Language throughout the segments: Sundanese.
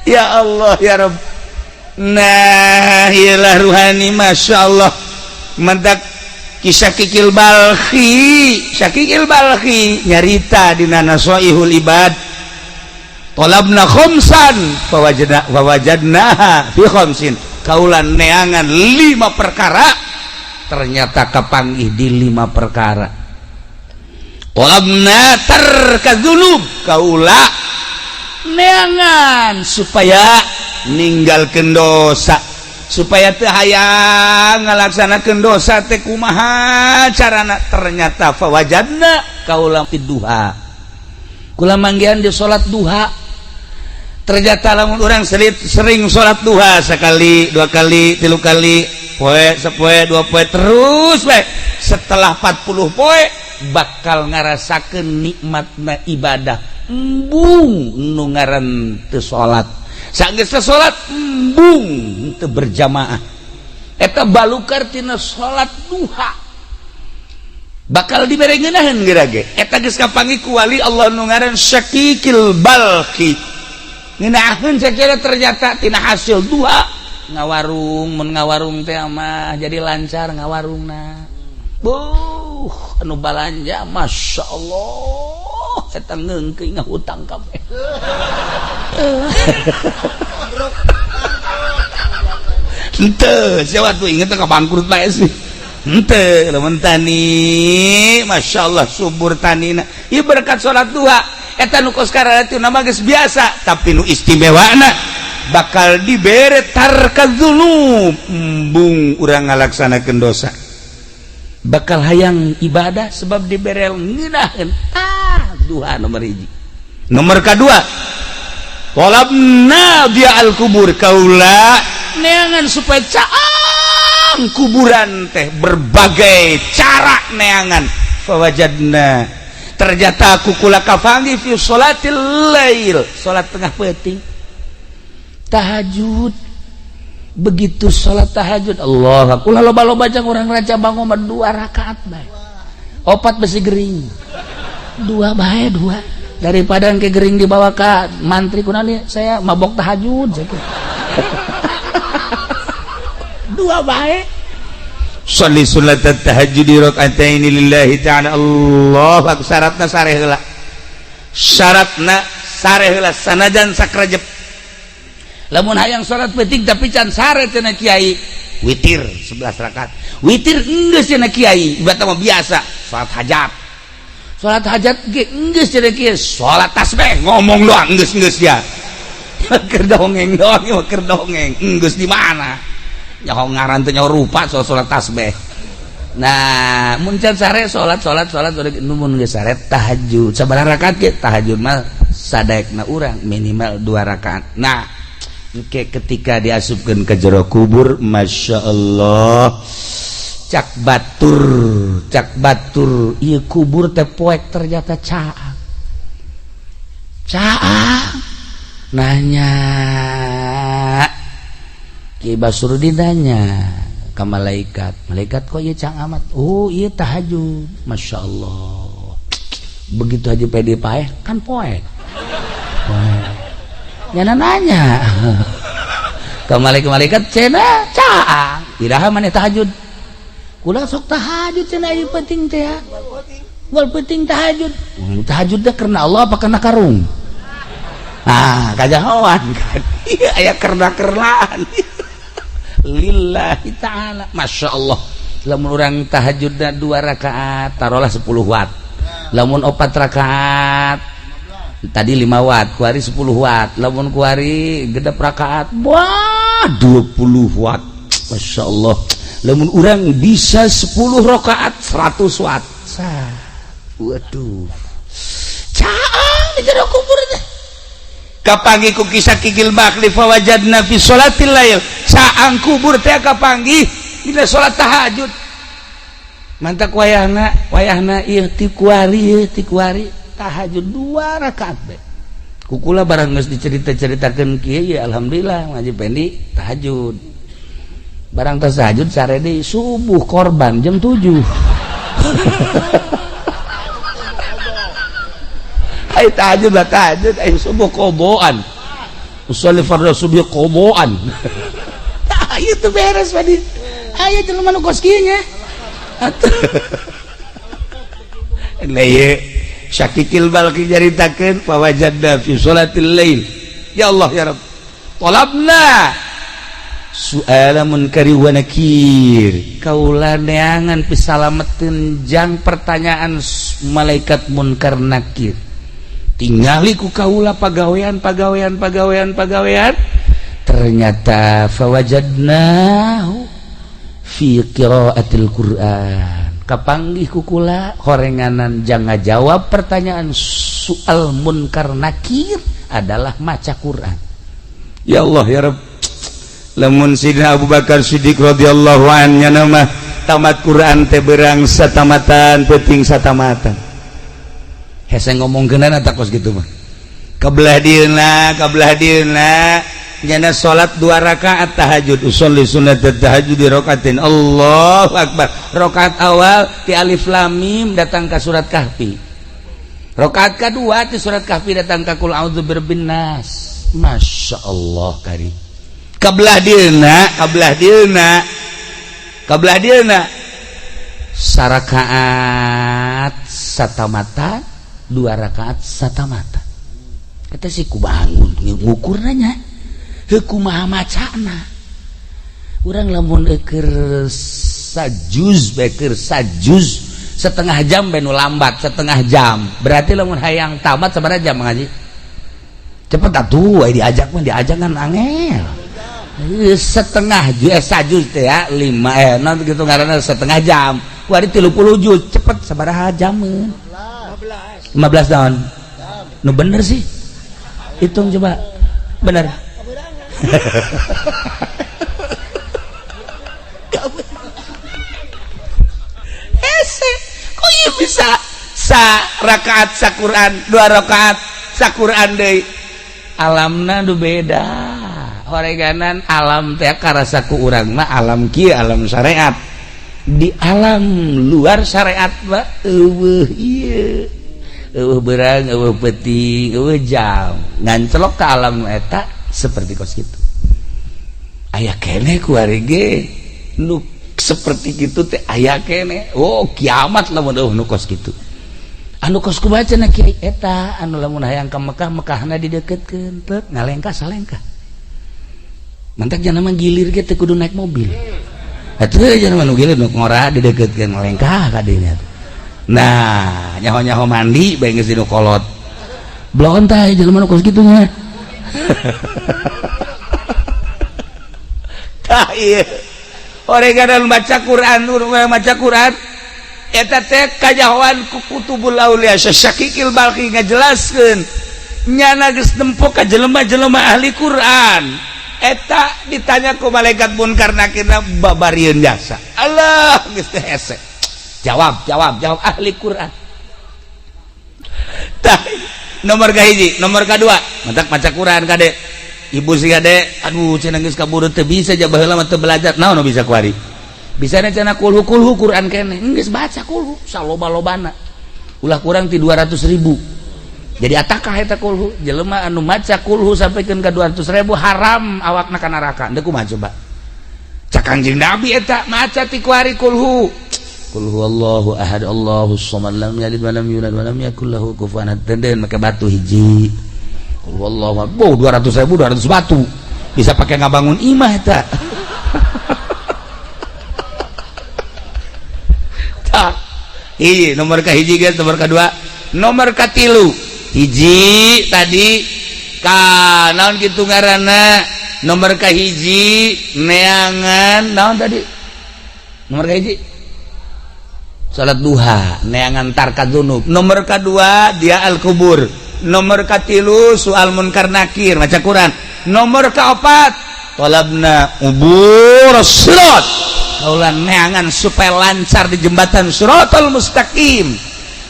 Ya Allah ya Rabb. Nah, iyalah ruhani, Masya Allah. Mentak kisah Syaqiqil Balkhi, Syaqiqil Balkhi nyarita dina Nasoihul Ibad, tolabna khamsan fawajadna fawajadnaha fi khamsin. Kaula neangan lima perkara, ternyata kapanggih di lima perkara. Tolabna tarka dzunub, kaula neangan supaya ninggalkeun dosa, supaya teu hayang ngalaksanakeun dosa teh kumaha carana. Ternyata fawajadna kaula duha, kula manggihan di salat duha. Ternyata lamun orang sering, sering salat duha, sekali, dua kali, tilu kali, poe sapoe, 2 poe, terus we, setelah 40 poe bakal ngarasakeun nikmatna ibadah. Embung nu ngaran teu salat, sanggeus salat embung teu berjamaah. Eta balukar tina salat duha bakal dibere ngeunaheun geura ge. Eta geus kapanggih ku wali Allah nu ngaran Syaqiqil Balkhi. Ngeunaheun sakira ternyata tina hasil duha ngawarung. Mun ngawarung teh mah jadi lancar ngawarungna. Buh, anu balanja, Masya Allah, eta ngeungkeun ngahutang kabeh. Henteu, siapa tuh inget ka bangkrut bae sih. Henteu, lamun tani, Masya Allah, subur tanina. Ieu berkat salat duha. Eta nu kos kararitu nama geus biasa, tapi nu istimewana bakal dibere tarka dzunub, embung urang ngalaksanakeun dosa. Bakal hayang ibadah sebab dibere ngeunaheun. Ah, duha nomor hiji. Nomor kedua, tolabna dia al kubur, kaula neangan supaya caang kuburan teh, berbagai cara neangan. Fawajadna, ternyata ku kula kapanggih fi sholatil lail, salat tengah peuting, tahajud. Begitu salat tahajud, Allah, kula loba-loba jang urang Raja Bango mah dua rakaat bae, opat besi gering, dua bae, dua, daripada ke gering dibawa ke mantri kunaon, saya mabok tahajud saya. Dua bae. Sholli sunat tahajud raka'ataini lillahi ta'ala. Allah akbar. Syaratna sare heula, syaratna sare heula, sanajan sakrejep. Lamun hayang salat penting tapi can sare, cenah kiai, witir 11 rakaat. Witir enggeus cenah kiai, ibarat mah biasa salat hajat. Salat hajat ge enggeus cenah kiai, salat tasbih, ngomong doang enggeus, enggeus ya keur dongeng doang ya, keur dongeng. Enggeus di mana nyaho ngaran teh, nyaho rupa soal salat tasbih. Nah, mun can sare salat, salat, salat, salat. Mun geus sare tahajud sabaraha rakaat ge? Tahajud mah sadaekna urang, minimal dua rakaat. Nah, ke ketika diasupkeun ke jero kubur, Masya Allah, cak batur, cak batur, ieu kubur teh poek, ternyata caang caang. Nanya Ki Basrudin, nanya ke malaikat, "Malaikat, kok ieu caang amat?" "Oh, ieu tahajud." Masya Allah, begitu aja pede paeh kan poek poek. Nyana nanya ke malaikat-malaikat, cenah caang, "Iraha maneh tahajud?" "Kula sok tahajud," cenah, "ieu penting teh ya. Wal penting tahajud." Tahajud teh karena Allah apa karena karung? Ah, kajahoan kan. Iya, aya kerna-kernaan. Lillahi ta'ala. Masya Allah. Lamun urang tahajudna dua rakaat, taruhlah 10 watt. Lamun opat rakaat tadi 5 watt, kuari 10 watt. Lamun kuari genep rakaat, wah, 20 watt. Masya Allah. Lamun urang bisa 10 rakaat, 100 watt. Sah. Waduh. Caang di jero kubur teh. Kapanggih ku kisah Syaqiqil Balkhi, fawajadna fi sholatil lail. Caang kubur teh kapanggih dina salat tahajud. Mantak wayahna, wayahna ieu ti kuari, ieu ti kuari tahajud dua rakaat be. Kukula barang geus dicerita-ceritakeun kieu ya, alhamdulillah ngaji pendi tahajud. Barang tas tahajud sare deui, subuh korban jam 7. Ai tahajud lah tahajud, ai subuh koboan. Usolli fardhu subhi qadaan. Tah ieu teu beres tadi. Aya jelema nu kos kieu nya. Atuh. Lah ieu Syakikil Balki nyaritakeun fawajadna fi sholatil lail. Ya Allah ya Rabb. Talabna su'ala munkari wa nakir. Kaula neangan pisalameteun jang pertanyaan malaikat munkar nakir. Tingali ku kaula pagawean pagawean pagawean pagawean, ternyata fawajadnahu fi qiraatil Qur'an. Kapanggih ku kula horenganan jang ngajawab pertanyaan soal munkar nakir adalah maca Quran. Ya Allah ya Rabb. Lamun Sidina Abu Bakar Siddiq radhiyallahu anhu mah tamat Quran teh berang satamatan peuting satamatan. Hese ngomongkeunana tak kos kitu mah. Kabelah dieuna, kabelah dieuna nyana salat 2 rakaat tahajud, usolli sunat tahajud di rakaatin. Allahu akbar. Rakaat awal ti alif lam mim datang ka surat Kahfi. Rakaat kedua ti surat Kahfi datang ka qul a'udzu birabbin nas. Masya Allah kari. Kabelah dieuna, kabelah dieuna. Kabelah dieuna sarakaat satamata, 2 rakaat satamata. Kata si ku bangun ngukur nanya. Heuh kumaha macana? Urang lamun keur sajuz bae keur sajuz setengah jam bae nu lambat setengah jam. Berarti lamun hayang tamat sabaraha jam ngaji? Cepet atuh aya diajak mah diajak kan angel. Setengah juz sajuz teh ya 5 non gitu ngaranna setengah jam. Kuari 30 juz cepet sabaraha jameun? 15 tahun. Nu bener sih. Hitung coba. Bener. Hese, kok ieu bisa sa rakaat sa Quran, 2 rakaat sa Quran deui. Alamna nu beda. Horeganan alam teh karasa ku urang mah alam kieu alam syariat. Di alam luar syariat mah eueuh ieu. Eueuh beurang, eueuh peuting, eueuh jam. Ngancelok ka alam eta seperti kos kitu. Aya keneh ku ari ge nu seperti kitu teh aya keneh. Oh, kiamat lamun eueuh nu kos kitu. Anu kos kumaha cenah kiai eta anu lamun hayang ka Mekah, Mekahna dideukeutkeun teu ngalengkah salengkah. Mantak jangan mah gilir ge teu kudu naik mobil. Atuh jangan mah nu gilir nu ngora dideukeutkeun ngalengkah ka dinya. Nah, nyaho-nyaho mandi bae geus dinu kolot. Blontai jelema nu kos kitu nya. Tah ieu. Oreganan baca Quran, maca Quran eta teh kajahoan ku kutubul aulia Syakikil Balki ngajelaskeun nyana geus nempo ka jelema-jelema ahli Quran. Eta ditanya ku malaikat munkar nakirna babarieun jasa. Allah geus teh hese. Jawab, jawab, jawab ahli Quran. Tah nomor kahiji, nomor kadua, mantak maca Quran kade. Ibu sih kade, aduh cenah geus kaburu teu bisa ja baheula mah teu belajar. Naon nu bisa kuari? Bisana cenah kulhu kulhu Quran keneh. Geus baca kulhu saloba-lobana. Ulah kurang ti 200.000. Jadi atakah eta kulhu? Jelema anu maca kulhu sampikeun ka 200.000 haram awakna ka neraka. Deuk kumaha coba? Cak Kangjeng Nabi eta maca ti kuari kulhu. Qul huwallahu ahad Allahus samad lam yalid wa lam yulad wa lam yakul lahu kufuwan ahad. Den make batu hiji. Qul huwallahu ahad. Oh, 200.000 200 batu. Bisa pakai ngabangun imah eta. Tah. Hiji nomor ka hiji guys, nomor kadua, nomor katilu. Hiji tadi ka naon kitu ngaranna? Nomor ka hiji neangan naon tadi? Nomor ka hiji salat duha neangan tarka dzunub. Nomor kedua dia al kubur. Nomor katilu soal munkar nakir maca Quran. Nomor keempat talabna ubur sirat. Kaula neangan supaya lancar di jembatan siratal mustaqim.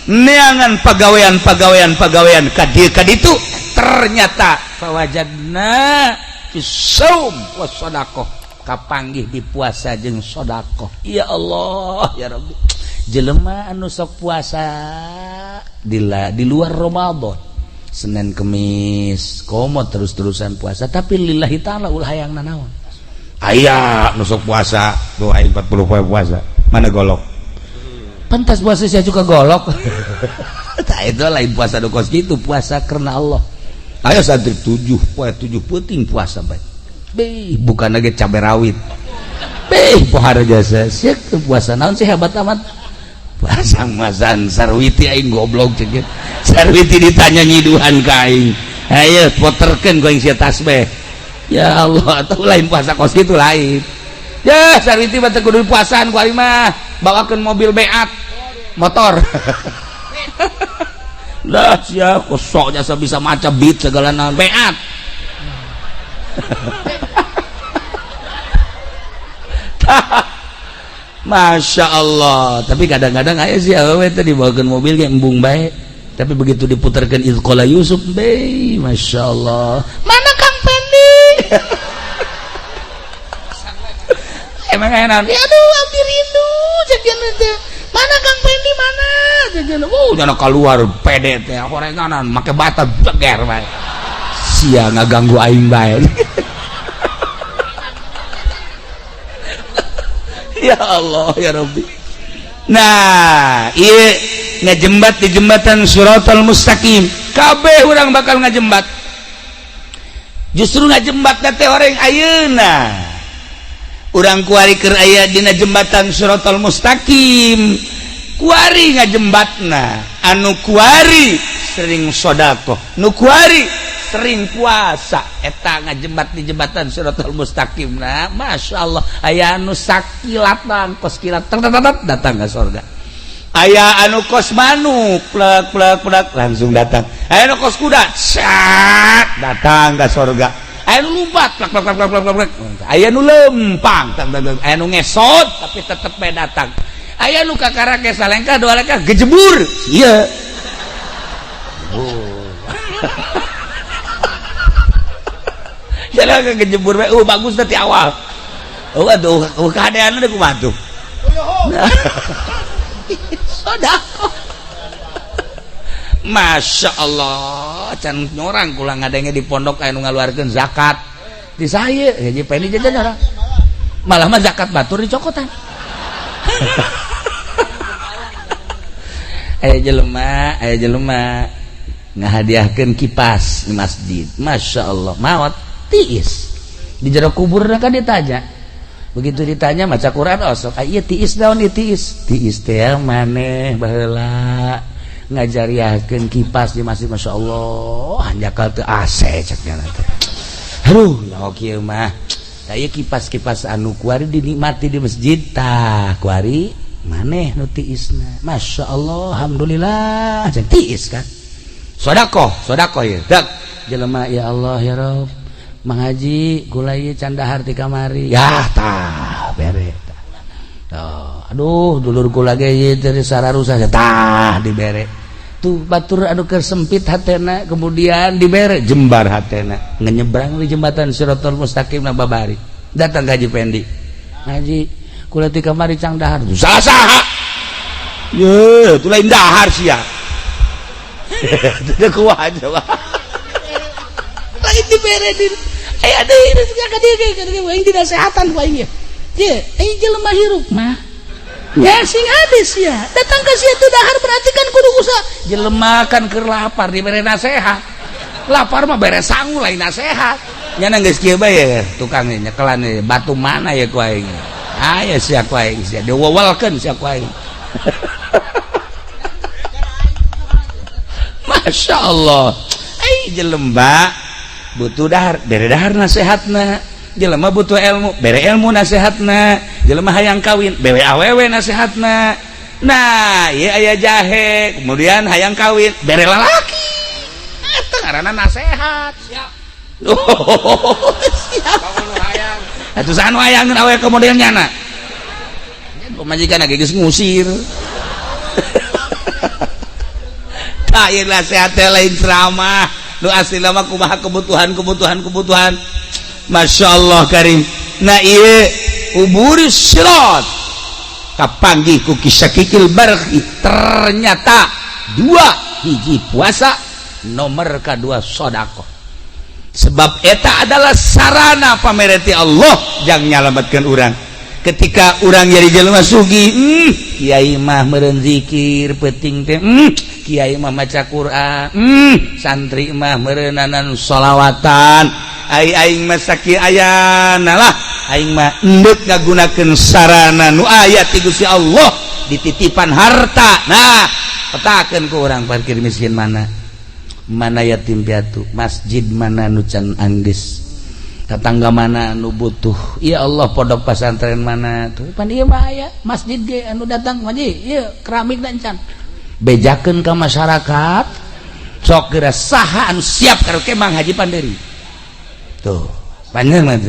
Neangan pagawean pagawean pagawean ka dieu ka ditu ternyata fawajadna fi shaum was sadaqah. Kapanggih di puasa jeung sedekah. Ya Allah ya Rabbi. Jelema anu sok puasa di luar Ramadan Senin Kemis komo terus-terusan puasa tapi lillahi ta'ala ulah hayang nanaon. Aya nu sok puasa doa 40 poe puasa mana golok pantas puasa saya juga golok. Tah itu lain puasa nu kos kitu, puasa karena Allah. Ayo santri 7 poe 7 peuting puasa bae. Beh bukan lagi cabe rawit. Beh pohara jasa sia puasa naon sih hebat amat. Puasa masan sarwiti aing goblok cek. Sarwiti ditanya nyiduhan ka aing. Ayo poterkeun ku aing sia tasbih. Ya Allah, atau lain puasa kos kitu lain. Ya sarwiti mah teu kudu puasaan ku aing mah. Bawakeun mobil beat motor. Lah sia kosok jasa bisa maca beat segala naon beat. Masya Allah. Tapi kadang-kadang aya sih awewe teh dibawakeun mobil ge embung bae. Tapi begitu diputarkeun Izqala Yusuf bae, Masya Allah. Mana Kang Pendi? Emang aya naon? Ya aduh abdi rindu jajan teh. Mana Kang Pendi mana? Jajan. Oh, jangan keluar pede teh horenganan make bata beger bae. Sia ngaganggu aing bae. Ya Allah ya Rabbi. Nah, ieu ngajembat di jembatan Shiratal Mustaqim. Kabeh urang bakal ngajembat. Justru ngajembat teh orang ayeuna. Urang kuari keur aya dina jembatan Shiratal Mustaqim. Kuari ngajembatna, anu kuari sering sedekah, nu kuari sering puasa, eta ngajembat di jembatan Shiratal Mustaqim. Nah, Masya Allah, aya anu sakilatan kos kilat datang ke surga. Aya anu kos manuk plek plek plek langsung datang. Aya anu kos kuda cat datang ke surga. Aya anu lompat plek plek plek plek plek. Aya anu lempang, aya anu ngesot tapi tetep bae datang. Aya nu kakara ge salengkah dua lengkah gejebur. Ieu. Oh. Jalan kejebur bae, bagus teh ti awal. Oh aduh, kahadeanna deui kumaha tuh. Sedekah. Masya Allah, can nyorang kula ngadenge di pondok aya nu ngaluarkeun zakat. Di saya, haji Pendi jajan orang. Malah mah zakat batur dicokotan. Aya jelema ngahadiahkeun kipas di masjid. Masya Allah, maot tiis. Di jero kuburna kan ditanya. Begitu ditanya maca Quran osok, ieu tiis naon ieu tiis? Tiis teh maneh baheula ngajariahkeun kipas di masjid. Masya Allah, hanjakal teu AC cek nya teh. Aduh, nyaho kieu mah. Tah ieu kipas-kipas anu kuari dinikmati di masjid tah kuari maneh nu tiisna. Masya Allah, alhamdulillah jeung tiis kan. Sedekah, sedekah ieu. Dak jelema ya Allah ya Rabb. Mang Haji kula ieu can dahar ti kamari. Yah tah bere tah. Oh, aduh dulur kula ge ieu teh sararusa tah dibere. Tuh batur anu keur sempit hatena kemudian dibere jembar hatena. Ngenyebrang di jembatan Shiratal Mustaqim na babari. Datang ka Haji Pendi. Haji kula ti kamari cang dahar. Salah saha? Ye, tu lain dahar sia. Teu kuat coba. Lain dibere di aya deui ka dieu aing dinasehatan ku aing ye. Ye, aing jelema hirup mah. Ya sing ades ya. Datang ka sia teu dahar berarti kan kudu usaha. Jelema kan keur lapar dibere nasehat. Lapar mah bere sangu lain nasehat. Nya geus kieu bae tukang nyekelan batu mana ya ku aing. Aya sia ku aing sia diwewelkeun sia ku aing. Masya Allah. Ai jelema butuh dahar, bere dahar nasehatna. Jelema butuh ilmu, bere ilmu nasehatna. Jelema hayang kawin, bere awewe nasehatna. Nah, ieu aya jahe, kemudian hayang kawin, bere lalaki. Eta ngaranna nasehat. Siap. Oh, siap. Atuh saha nu hayangeun awewe kemudian nyana? Pamajikan ge geus ngusir. Tah ieu nasehat teh lain ceramah. Nu asli mah kumaha kebutuhan. Masya Allah karim. Nah ieu uburis sirat kapanggih ku kisah kikil barhi. Ternyata dua hiji puasa, Nomor kedua sodakoh, sebab eta adalah sarana pamere ti Allah jang nyalamatkan urang. Ketika urang jadi jelema sugih, kiai mah meureun zikir peuting teh, kiai mah maca Quran, santri mah meureunanan sholawatan, ai aing mah sakieu ayana lah, aing mah endek ngagunakeun sarana nu aya ti Gusti Allah dititipan harta. Nah, petakeun ku urang fakir miskin mana, mana yatim piatu, masjid mana nu can anggeus, tetangga mana nu butuh. Ya Allah, pondok pesantren mana tuh pan ieu mah aya masjid ge anu datang haji ieu keramik dan can bejakeun ka masyarakat. Sok geura saha anu siap karaoke Mang Haji Panderi tuh panjang mah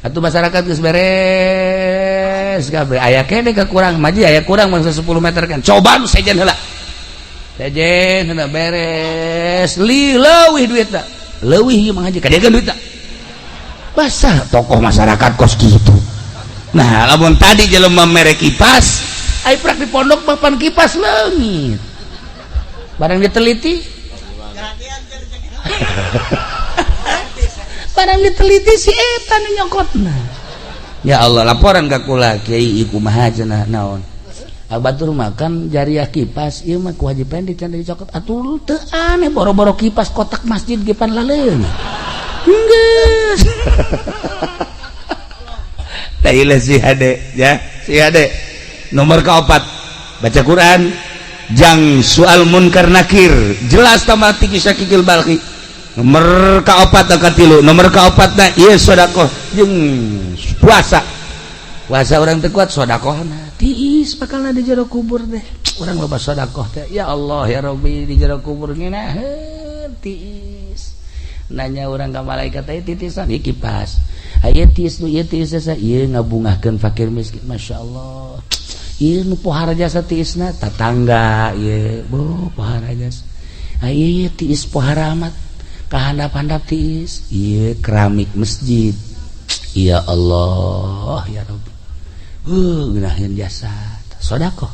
atuh. Masyarakat geus beres kabeh, aya kene kekurang maji, aya kurang mangsa 10 meter kan, coba nu sejen heula, sejen heula beres li leuwih duitna, leuwih ieu Mang Haji kadegan duitna. Basah tokoh masyarakat kos gitu. Nah, lamun tadi jelema mere kipas, ai prak di pondok papan kipas leungit, barang diteliti, barang diteliti si eta nu nyokotna. Ya Allah, laporan ka kula, "Kiai, kumaha cenah?" "Naon?" "Batur makan jariah kipas ieu mah ku Haji Pendi can dicokot." Atuh teu aneh, boro-boro kipas, kotak masjid ge pan laleung geus. Tailah si hade ya, si hade nomor keempat baca Quran jang soal munkar nakir jelas tambah tinggi Syakikil Balkhi. Nomor keopat katilu, nomor keopat na ieu sedekah jeung puasa. Puasa orang teu kuat, sedekahna tiis bakalna di jero kubur teh. Urang loba sedekah teh, ya Allah ya Rabbi, di jero kubur ngeunaheun tiis. Nanya orang ka malaikat teh, titisan ieu kipas, aya tiis nu ieu tiis ieu ngabungahkeun fakir miskin, masyaallah, ieu nu pohara jasa tiisna tatangga ieu bo pohara jasa, ieu tiis pohara amat kahandap-handap tiis ieu keramik masjid, ya Allah ya Rabbi, ngeunaheun jasa sedekah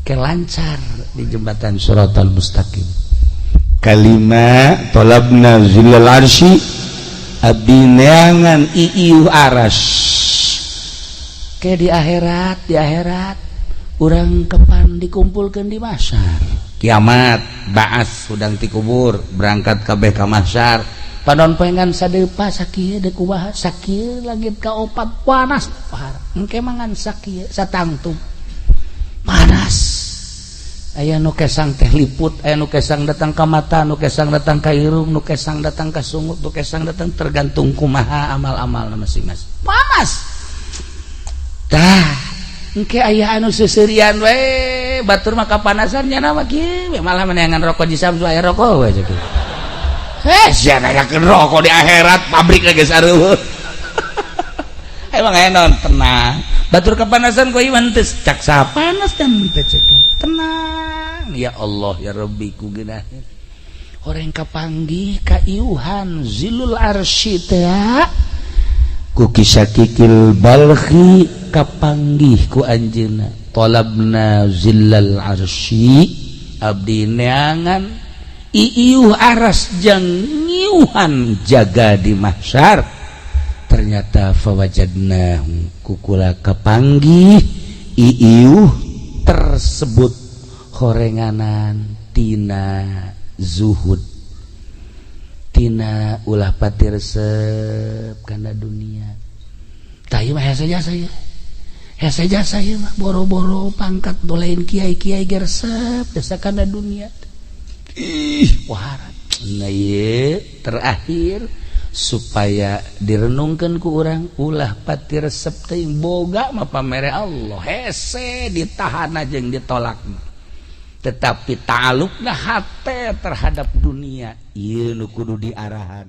ke lancar di jembatan Shiratal Mustaqim. Kalima talabna zillal arsy, abdi neangan iiuh aras ke di akhirat. Di akhirat urang kapan dikumpulkan di mahsyar kiamat, baas hudang ti kubur berangkat kabeh ka mahsyar, panon poengan sadepa sakieu deuk kumaha, sakieu langit ka opat panas pahar, engke mangan sakieu satangtung panas. Aya nu kesang teh liput, aya nu kesang datang ka mata, nu kesang datang ka irung, nu kesang datang ka sungut, nu kesang datang tergantung kumaha amal-amal masing-masing. Panas tah engke aya anu seuseurian we, batur mah kapanasan nya mah kieu malah meneangan rokok di Samsu, aya rokok we cek. Eh, sia nanyakeun rokok di akhirat, pabrik geus areueuh. Emang aya naon, tenang. Batur kepanasan kok iman teu cak panas dan teu cek. Tenang ya Allah ya Rabbi ku geunaheun. Horeng kapanggih ka iuhan zilul arsy teh ku Kisakikil Balkhi, kapanggih ku anjeunna talabna zillal arsy, abdi neangan iiuh aras jang ngiuhan jaga di mahsyar. Ternyata fawajadna kukula kapanggih iiuh tersebut horenganan tina zuhud, tina ulah pati resep kana dunia. Tah ieu mah hese jasa ieu, hese jasa ieu mah, boro-boro pangkat lain kiai-kiai ge resep jasa kana dunia. Ih, waharat. Nah, ieu terakhir supaya direnungkan ku urang, ulah pati resep teuing. Boga mah pamere Allah, hese ditahan jeung ditolak, tetapi ta'alluqna hate terhadap dunia ieu nu kudu diarahan.